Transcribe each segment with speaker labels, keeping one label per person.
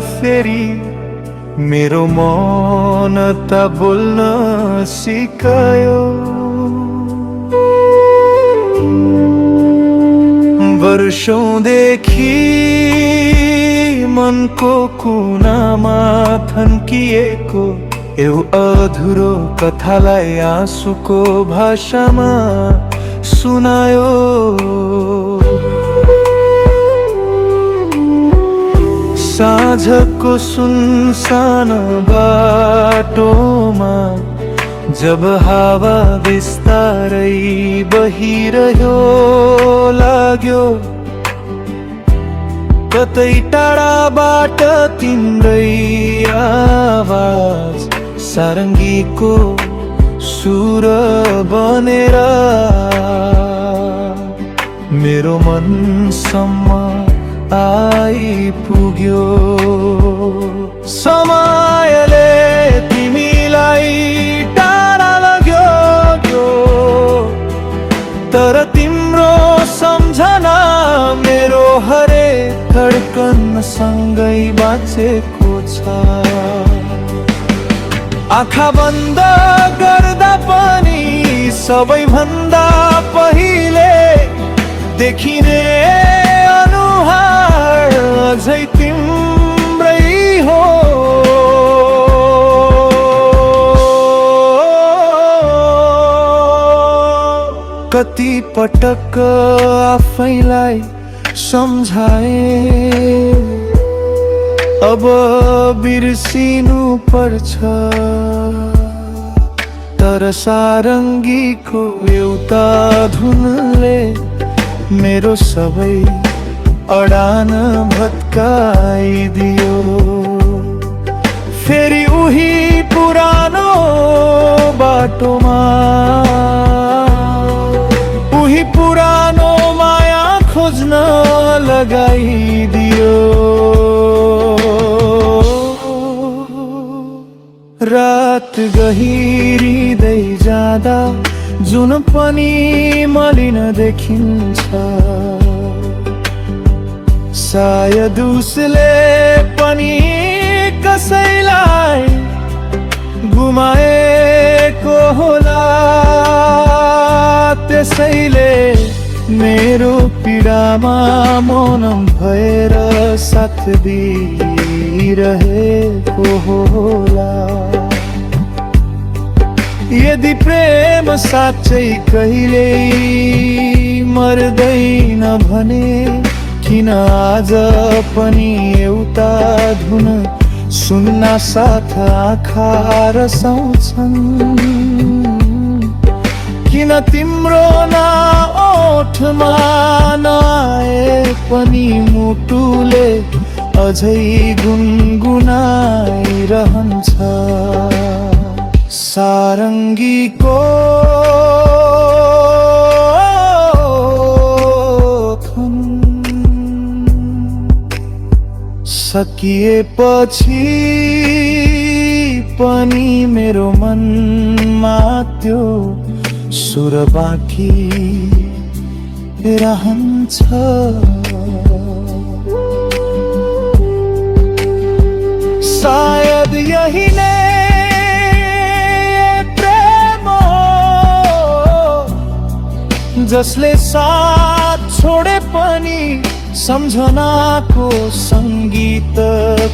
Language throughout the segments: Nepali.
Speaker 1: फेरि मेरो मन त बोल्न सिकायो। वर्षौंदेखि मनको कुनामा थन्किएको एउटा अधुरो कथालाई आँसुको भाषामा सुनायो। साँझको सुनसान बाटोमा जब हावा बिस्तारै बहिरह्यो लाग्यो, कतै टाढाबाट तिम्रै आवाज सारङ्गीको सुर बनेर मेरो मनसम्म आइपुग्यो। समयले तिमीलाई टाढा लग्यो, तर तिम्रो सम्झना मेरो हरेक धड्कन सँगै बाँचेको छ। आँखा बन्द गर्दा पनि सबैभन्दा पहिले देखिने अनुहार अझै तिम्रै हो। कति पटक आफैलाई सम्झाए अब बिर्सिनु पर्छ, तर सारङ्गीको एउटा धुनले मेरो सबै अडान भत्काइदियो। फेरि उही पुरानो बाटोमा उही पुरानो माया खोज्न लगाइदियो। रात गहिरिँदै जाँदा जुन पनि मलिन देखिन्छ, सायद उसले पनि कसैलाई गुमाएको होला। त्यसैले मेरो पीडामा मौन भएर साथ दिइरहेको होला। यदि प्रेम साँच्चै कहिल्यै मर्दैन भने किन आज पनि एउटा धुन सुन्न साथ आँखा रसाउँछन्? किन तिम्रो नाम ओठमा नआए पनि मुटुले अझै गुनगुनाइरहन्छ? सारङ्गीको धुन सकिएपछि पनि मेरो मनमा त्यो सुर बाँकी रहन्छ। सायद यही नै प्रेम हो जसले साथ छोडे पनि सम्झनाको सङ्गीत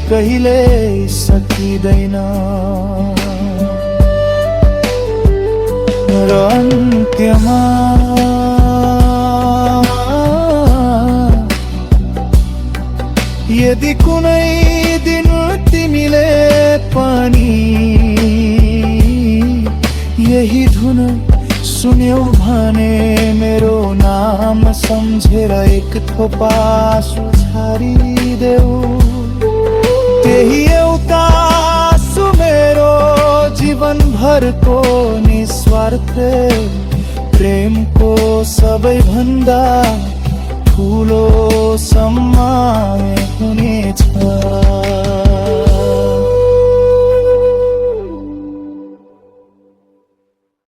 Speaker 1: कहिल्यै सकिँदैन। र अन्त्यमा यदि कुनै दिन तिमीले पनि यही धुन सुन्यौ भने मेरो नाम सम्झेर एक थोपा आँसु छाडिदेऊ। त्यही एउटा आँसु मेरो जीवनभरको निस्वार्थ प्रेमको सबैभन्दा ठुलो सम्मान